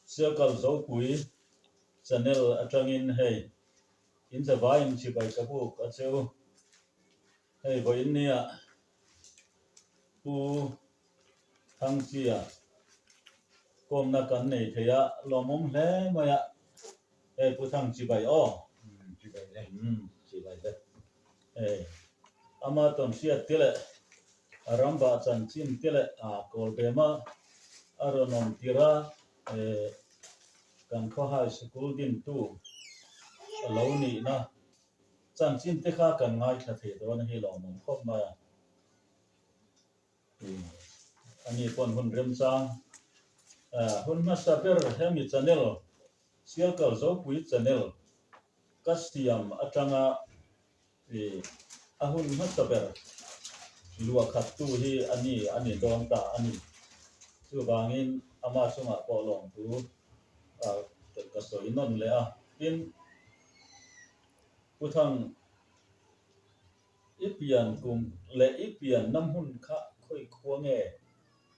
Sialkal Zopui channel atangin hei in zavaiin chibai ka buk a cheu. Hei vawiin nia Pu Thangchia kawmna kan nei thei a, lawmawm hle mai a. Hei Pu Thang chibai aw. Chibai le. Chibai le. Hei ama tawnhriat te leh a rambah chanchin te leh a kawlbema a rawn awm tir a, kan khawhai sikul dintu a lo nihna Chanchin te kha kan ngaithla thei dawn a hi lawmawm khawp mai a. Ani pawn hun remchang hun hmasa ber hemi channel Sialkal Zopui channel ka siam atanga a hun hmasa ber luah khat tu hi ani a ni dawn ta a ni. Chuvangin ama chungah pawh lawmthu ka sawi nawn leh a. Tin, Pu Thang, i pian kum leh i pian na hmun kha khawi khua nge,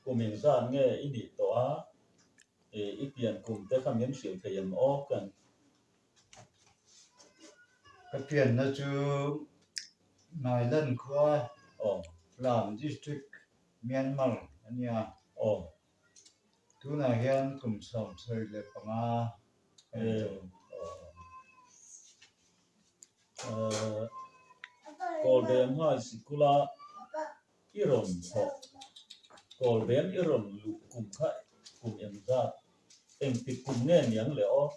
kum engzat nge i nih tawh a, i pian kum te kha min hrilh thei em aw kan. Ka pianna chu Nailan khua, Lam District, Myanmar a nia. Tunah hian kum 75 a ni tawh. Kawlbem nghal sikula i rawn thawh, Kawlbem i rawn luh kum kha kum engzat, engtik kum nge niang le aw?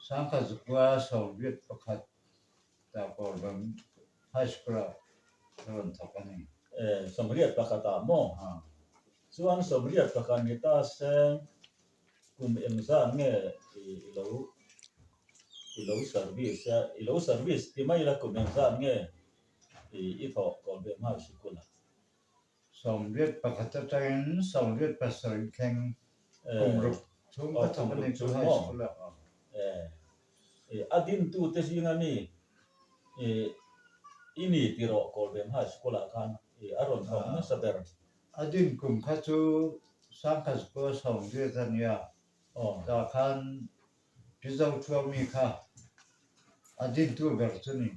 Sangkhat zukua 81 tah Kawlbem High School-ah ka rawn thawk a ni. 81 ah maw? Chuan 81 ni ta seng kum engzat nge i lo i lo service a, i lo service ti mai la kum engzat nge i thawh Kawlbem High School-ah? 81 atangin 87 thleng kum ruk chhung ka thawk a ni chu high school ah. A dintute zinga mi i ni tiraw Kawlbem High School ah khan a rawn thawk nasa ber. A din kum kha chu Sangkhat School 80 a nia, tah khan Pi Zothuami kha a dintu ber chu ni.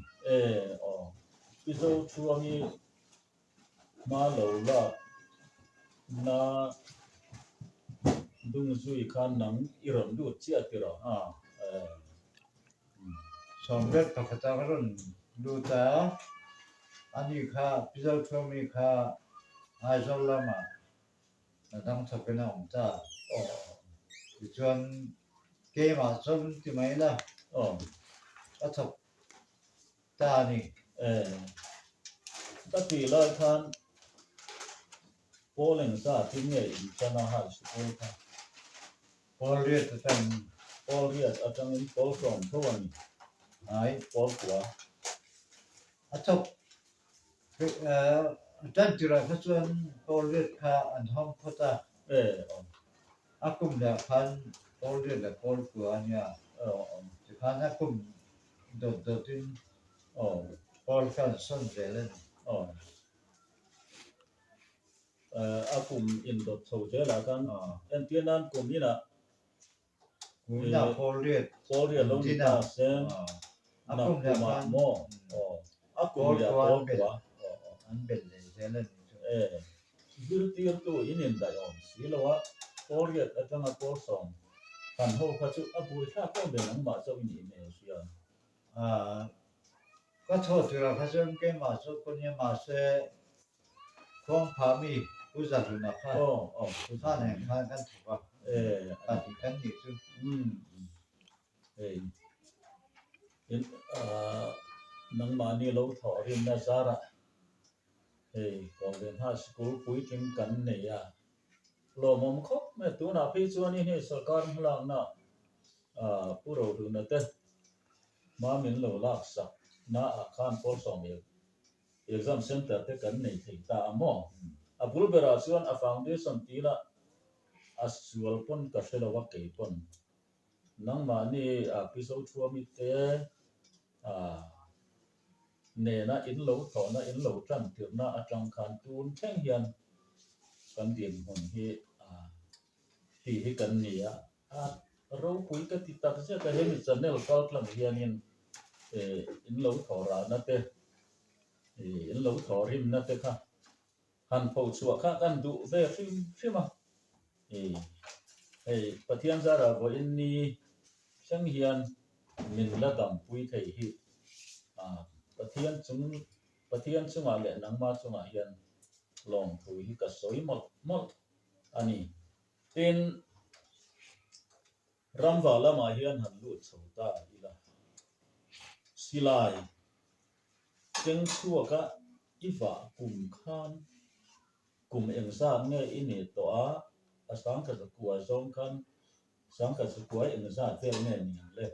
Pi Zothuami Hma lo lak na dung zui khan nang i rawn lut chiah tiraw? 81 ah ka rawn lut a, ani kha Pizo Thuami kha Aizawl lamah hna dang thawkin a awm ta. Tichuan keimah chuan ti mai la, a thawk Ta a ni. E, ka tih lai khan Paul engzat hi nge in tan a high school kha? Paul riat atangin. Paul riat atangin Paul sawm tho a ni. Ai. Paul kua. A thawk tan tirah kha chuan Paul riat kha an hawng phawt a. E, aw. A kum leh khan Paul riat leh Paul kua a nia. Aw, aw. Tikhan a kum Dawt dawtin Paul khan sawn zel a ni. A kum indawt chho zelah khan entir nan kum inah Kuminah Paul riat Paul riat lo ni ta se a kum leh khan maw a kum leh Paul kua an belh leh zel a ni chu. Zirtirtu in indaih awm si lo a, Paul riat atanga Paul 10 han ho kha chu a buaithlak em ve nangmah chauh i nih hmel sia. Ka chhaw tirah kha chuan keimah chu ka nia mahse Khuangpha mi Pu Zahluna kha kha nen khan kan thawk a, pahnih kan nih chu. Hei nangmahni lo thawh rinna zarah Hei Kawlvenha sikul puitling kan nei a, lawmawm khawp mai. Tunah phei chuanin hei sorkar hmalakna Pu Rohluna te hma min lo laksak naah khan pawl 10 exam center te kan nei thei ta a maw? A bul berah chuan a foundation tila a sual pawn ka hre lo a kei pawn nangmahni Pi Zothuami te nena in lo thawhna, in lo tan tirhna atang khan tun thleng hian kan dinhmun hi Tih hi kan ni a, a ropui ka ti tak zet a, hemi channel kal tlang hianin in lo thawh rahna te, in lo thawh rimna te kha han pho chhuah kha kan duh ve hrim hrim a, hei Pathian zarah vawiin ni thleng hian min la dampui thei hi Pathian chung Pathian chungah leh nangma chungah hian lawmthu hi ka sawi mawlh mawlh a ni. Tin, ramva lamah hian han lut chho ta ila, silai keng chhuaka i vah kum khan kum engzat nge i nih tawh a, a sangkhat zakua zawng khan sangkhat zakua engzat vel nge ni ang le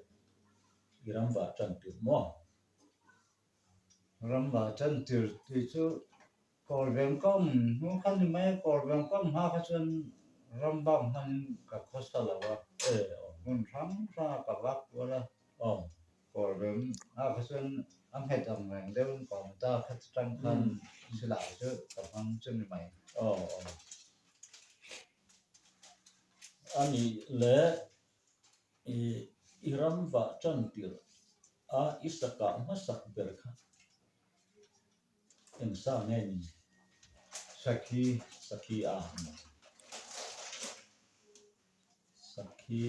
i ramva tan tirh maw? Ramva tan tirh tih chu Kawl veng ka awm hnu kha ni mai a, kawl veng ka awm hma kha chuan ram bak hmanin ka khawsa lo a, hmun hrang hrangah ka vak kual a, kawl veng ah kha chuan a nghet ang reng deuhin ka awm ta kha tang khan silai chu ka hmang chu ni mai. A nih leh i ram vah tan tirh a i sakah hmasak ber kha. Eng sa nge ni? Sakhi. Sakhi a. Sakhi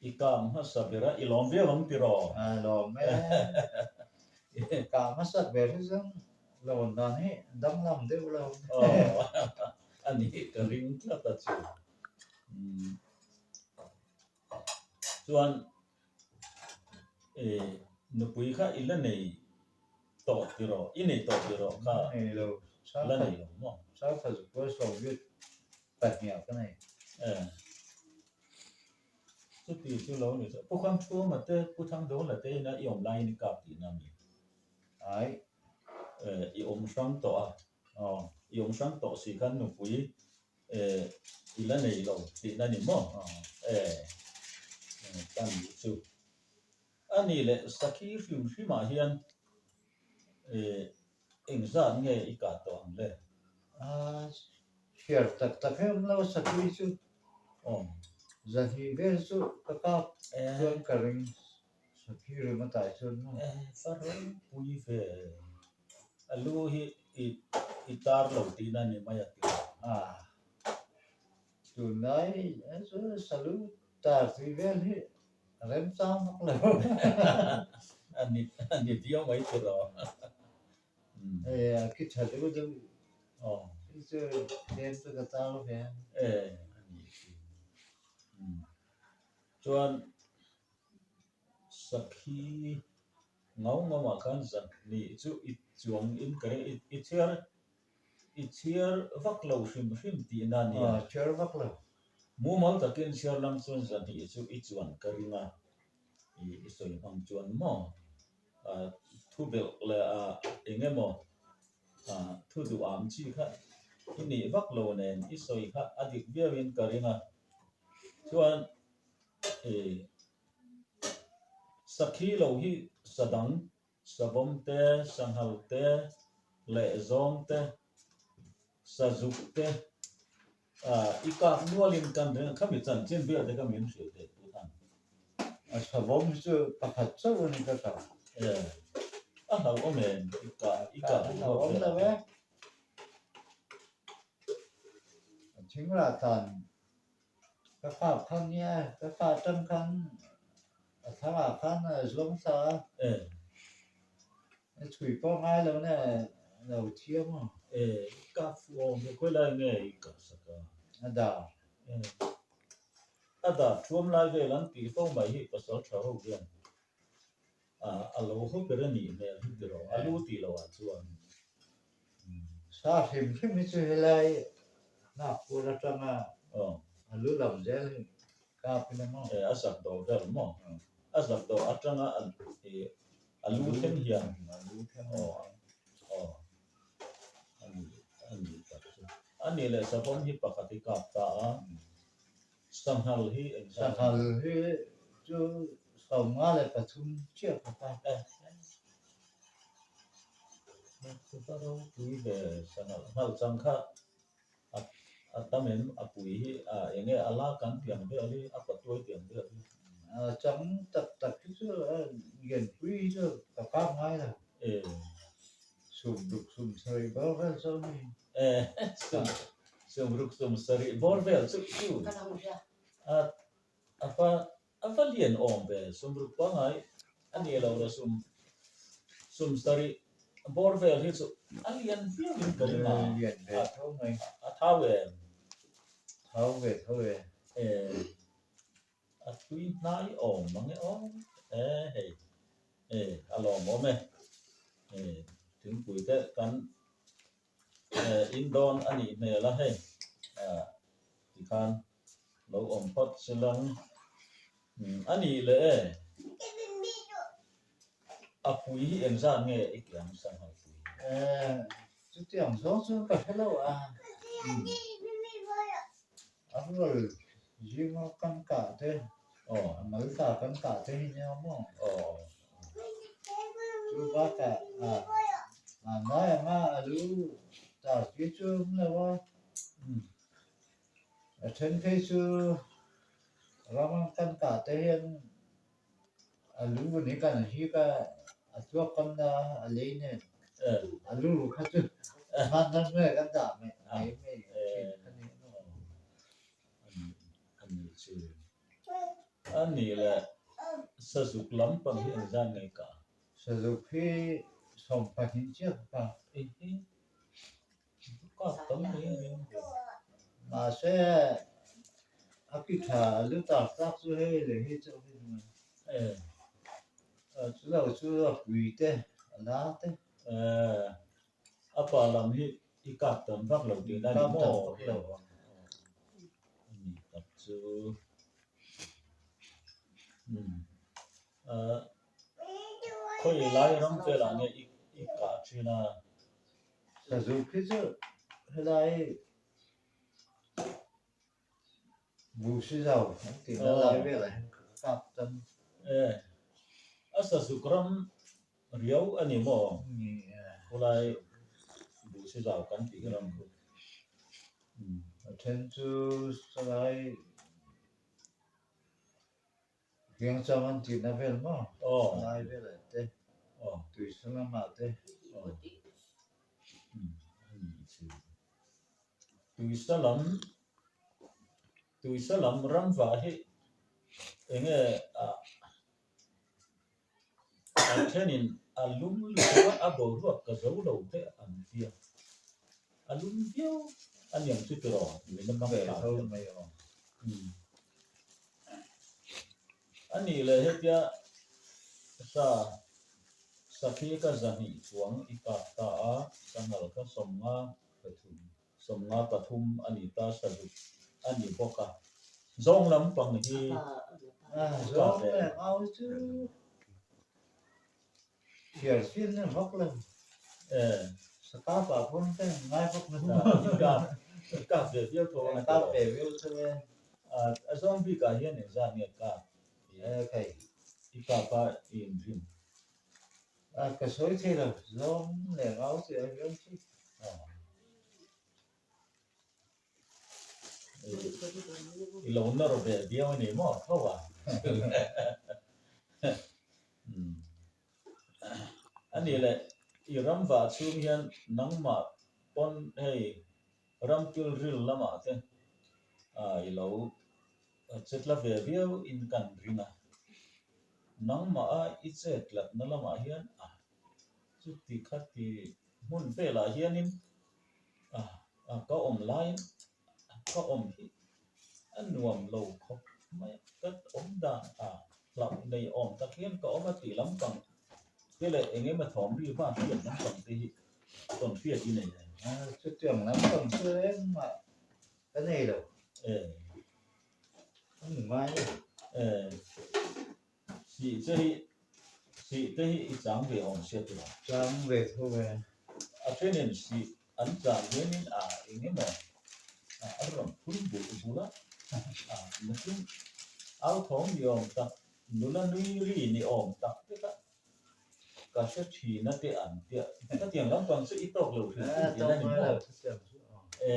i kang hmasa ber a, i lawm viau ang tiraw? A lawm e. Kang hmasa ber hi chuan lawn dan hi danglam deuh lo. Aw, a ni ka ring tlat a chu. Chuan nupui kha i la nei tawh tiraw, i nei tawh tiraw kha Nei lo, la nei lo maw? Sangkhat zukua sawmriat pahniha ka nei. Chuti chu lo ni chu. Pu Khangchhunga te, Pu Thangdawla te ina i awm laiin i kap tihna a mi? Ai. I awm hrang tawh a, i awm hrang tawh si khan nupui I la nei lo tihna ni maw? Ka nih chu. A nih leh sakhi hrim hrimah hian engzat nge i kah tawh ang le? Hriat tak tak em lo sakhi chu zahnih vel chu ka kap chuan ka ring sakhi ringawt ah chuan maw? Ka ropui ve. A lu hi i i tar lo tihna a ni mai a ti a. Ah, tunlai chu salu tar tih vel hi a remchang vak lo. A ni a ni viau mai tur aw. Hei a khi tha deuh deuh hi chu tlem chu ka tar ve a. E a ni khi. Chuan sakhi Ngau ngau ah khan zan nih chu i chuang in ka ring i chhiar i chhiar vak lo hrim hrim tihna a nia. Chhiar vak lo. Mumal takin chhiar lang chuan zan hnih chu i chuan ka ring a, i i sawi hmang chuan maw thu belh leh eng emaw thu duh am chi kha i nih vak lo nen i sawi kha a dik viau in ka ring a, chuan i Sakhi lo hi sa dang, savawm te, sanghal te, lehzawng te, sazuk te i kak nualin kan ring a, khami chanchin vel te kha min hrilh thei Pu Than. A savawm hi chu pakhat chauh a ni ka kah. E, a hlauhawm em i kah i kah duh zawk vel a. A thingrah tan Ka kap kha nia, ka kah atang khan a thangah khan a zuang thla a. A chhui pawh ngai lo nge lo thiam a. E, i kap fuh awm ve, khawi lai nge i kah sak a? A dar. E, a dar thuam lai vel an tih fo mai hi pasal tha ho hian a lo haw ber a nih hmel hi tiraw, a lu tih loh ah chuan. Sa hrim hrim hi chu helai Nagpur atanga a lu lam zel hi kap in a maw? A zak dawh vel maw? A zak dawh atanga a lu thleng hian. A lu thleng. Aw a ni a ni tak chu. A nih leh savawm hi pakhat hi kap ta a. Sanghal hi eng zat? Sanghal hi chu 53 chiah ka kap. Chu ka ropui ve sanghal nghal chang kha. A tam em a pui hi a eng nge a la kan tiang vel hi a patuai tiang vel hi. A chang tak tak hi chu a lianpui hi chu ka kap ngai lo. E. Sum ruk sum sarih bawr vel chu a ni. E sum sum ruk sum sarih bawr vel chu chu a a va a va lian awm ve sum ruk pangai a ni lo la sum sum sarih bawr vel hi chu a lian viau in ka ring a. Lian ve tho mai. A thau em? Thau ve tho e. E. A tui hnai awm mang e aw. E hei e a lawmawm e. E thingpui te kan e in dawn a nih hmel a hei a tikhan lo awm phawt silang a nih leh e. A pui hi engzat nge i tih ang Sanghal pui? Eh, chutiang zawng chu ka hre lo a. A rual zinga kan kah te, a mal ta kan kah te hi nia maw? Chu bakah a ngai anga a lu tar chi chu a awm lo a. A then phei chu ram kan kah te hian A lu nih kan hik a, a tuak kan a, a lei nen a lu kha chu hman dang nge kan dah mai mai mai thin a ni maw? A nih chu. A nih leh sazuk lampang hi engzat nge ka? Sazuk hi 12 chiah ka kap. Kap tam mai a ni. Mahse a ki tha a lu tak tak chu hei leh hei chauh hi ni mai. Chu lo chu a pui te a la te. A pa lam hi i kap tam vak lo tihna ni maw? Kap tam vak lo ang. A ni tak chu. Khawi lai ram velah nge i kah thin a? Sazuk hi chu helai Buhsi zau an tih na lai velah hian ka kap tam. E, a sazuk ram riau a ni maw? Ni e. Khulai Buhsi zau kan tih ram khu. A then chu salai Kiangchang an tihna vel maw? Salai velah te, Tuisa lamah te. Tuisa lam, Tuisa lam ramva hi enge a a thenin a lum lutuk a, a boruak ka zo lo te an tia. A lum viau a niang chu tiraw tui lamah velah hian. A nih leh hetia sa sakhi ka zahnih chuang i kap ta a, sanghal ka 53, 53 a ni ta sazuk a ni bawk a. Zawng lampang hi i kap leh. Thiar chin a vak lo. Sakap ah pawn ka in ngai vak lo. I kap ve viau tho ang a Kap ve viau tho e. A zawng bik ah hian engzat nge kap Khai. I kap a i inrin. Ka sawi thei lo. Zawng leh ngau chu a viau chi. I lo nawr ve viau a ni maw tho a? A nih leh i ram vah chhung hian nangmah pawn hei ram pilril lamah te i lo chetla ve viau in kan ring a. Nangmah a i chetlatna lamah hian a chuti khati hmun velah hianin ka awm laiin ka awm hi a nuam lo khawp mai a, ka awm dan a hlauh nei awm tak hian ka awm a tih lampang te leh eng emaw thawm ri vak hriat lampang te hi tawn hriat i nei em? Chutiang lampang chu engmah ka nei lo. Ka hmu ngai lo. Sih che hi, sih te hi i chang ve awm sia tih a? Chang ve tho e. A thenin sih an chang hianin a eng emaw a rawn phur bulh bulh a, a nakin au thawm ni awm tak, nula nui ri ni awm tak vek a, ka hre thin a te an tia. Khatiang lampang chu i tawk lo hrim hrim tih a ni maw? Tawk ngai lo, khatiang chu. E,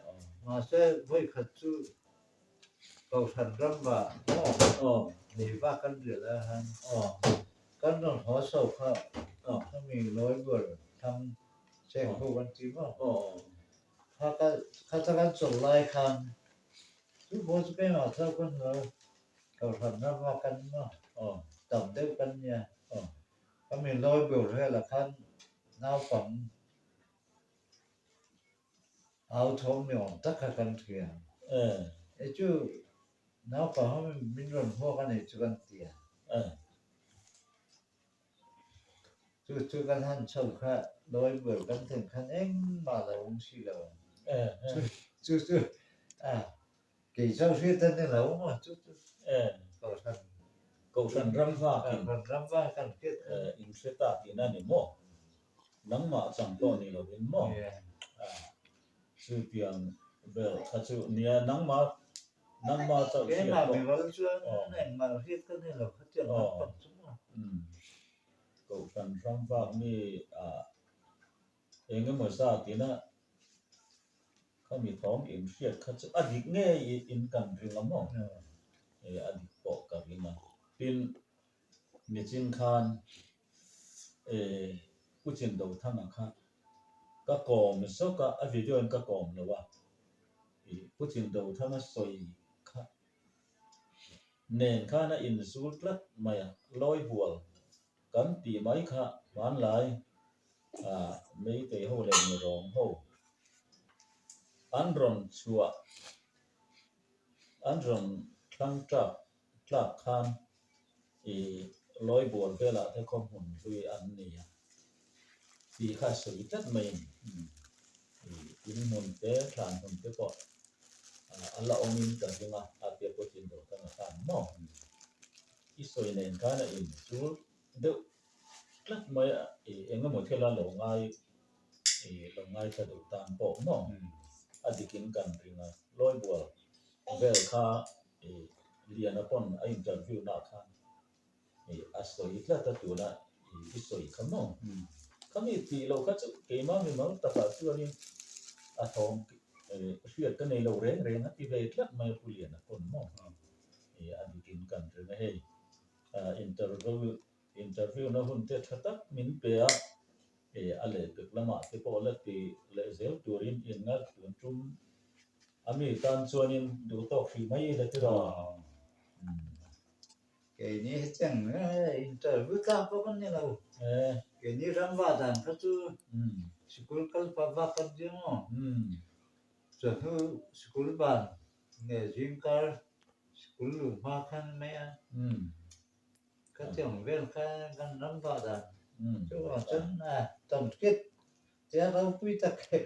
aw. Mahse vawikhat chu Kohhran ram ah maw nei vak kan rial a han kan rawn haw chho kha khami lawi ber thlang cheng ho kan ti maw kha kha ta kan chawlh lai khan chu pawh chu keimah chauh kan lo Kohhran ram ah kan maw tam deuh kan nia khami lawi ber velah khan naupang Au thawm ni awm tak kha kan hria. E chu naupang ho min rawn hmuak a nih chu kan ti a. Chu chu kan han chho kha lawi bual kan thlen khan engmah lo awm si lo. Chu chu a kei chauh hriat a ni lo maw chu chu kohhran kohhran ram vakin kohhran ram vak kan hriat kha in hre ta tihna a ni maw? Nangmah chang pawh ni lovin maw? Chutiang vel kha chu nia nangmah nangmah chauh hriat pawh. Keimah mimal chuan engmah hriat ka ni lo khatiang lampang chu maw? Kohhran ram vak mi ah eng emaw zat ina khami thawm in hriat kha chu a dik ngei in kan ring a maw? A dik pawh ka ring a. Tin, nichin khan Pu Chindothanga kha ka kawm zawk a, a video in ka kawm lo a, Pu Chindothanga sawi kha nen khan a inzul tlat mai a, Lawibual kan tih mai kha hmanlai Meitei ho leh Mirawng ho an rawn chhuah an rawn thlang tlak tlak khan I lawi bual velah te khaw hmun hlui an ni a tih kha sawi tlat mai a ni. I in hmun te thlan hmun te pawh a la awmin ka ring a, a tia pawh chin deuh khan a khan maw? I sawi nen khan a inchul deuh tlat mai a, i eng emaw thil a lo ngai i lo ngaithla duh tan pawh maw? A dikin kan ring a, lawi bual vel kha i Liana pawn a interview na khan i a sawi tlat a tuna i sawi kha maw? Khami tih loh kha chu keimah mimal takah chuanin a thawm hriat ka nei lo reng reng a ti ve tlat mai a Pu Liana pawn maw? I a dikin kan ring a hei interview interview na hun te tha tak min pe a a lehpek lamah te pawh la ti leh zel turin inngat tun tum A mi tan chuanin duh tawk hrih mai ila tiraw? Keini hi cheng interview tlak pawh kan ni lo. Keini ram va dan kha chu sikul kal pah vak kan ti maw? Chawhnu sikul ban nge zingkar sikul luh hma khan mai a. Ka tiang vel kha kan ram va dan chuvang chuan tam hriat Tia ropui tak hi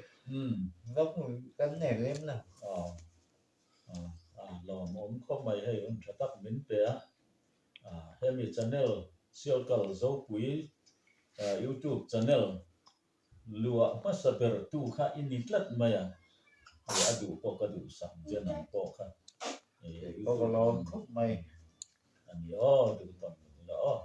va hmu kan nei lem lo. Aw lawmawm khawp mai hei hun tha tak min pe a, hemi channel Sialkal Zopui youtube channel luah hmasa ber tu kha i ni tlat mai a, hei a duh pawh ka duh sak che nang pawh kha Ka lawm khawp mai. A ni aw duh tawng ila aw.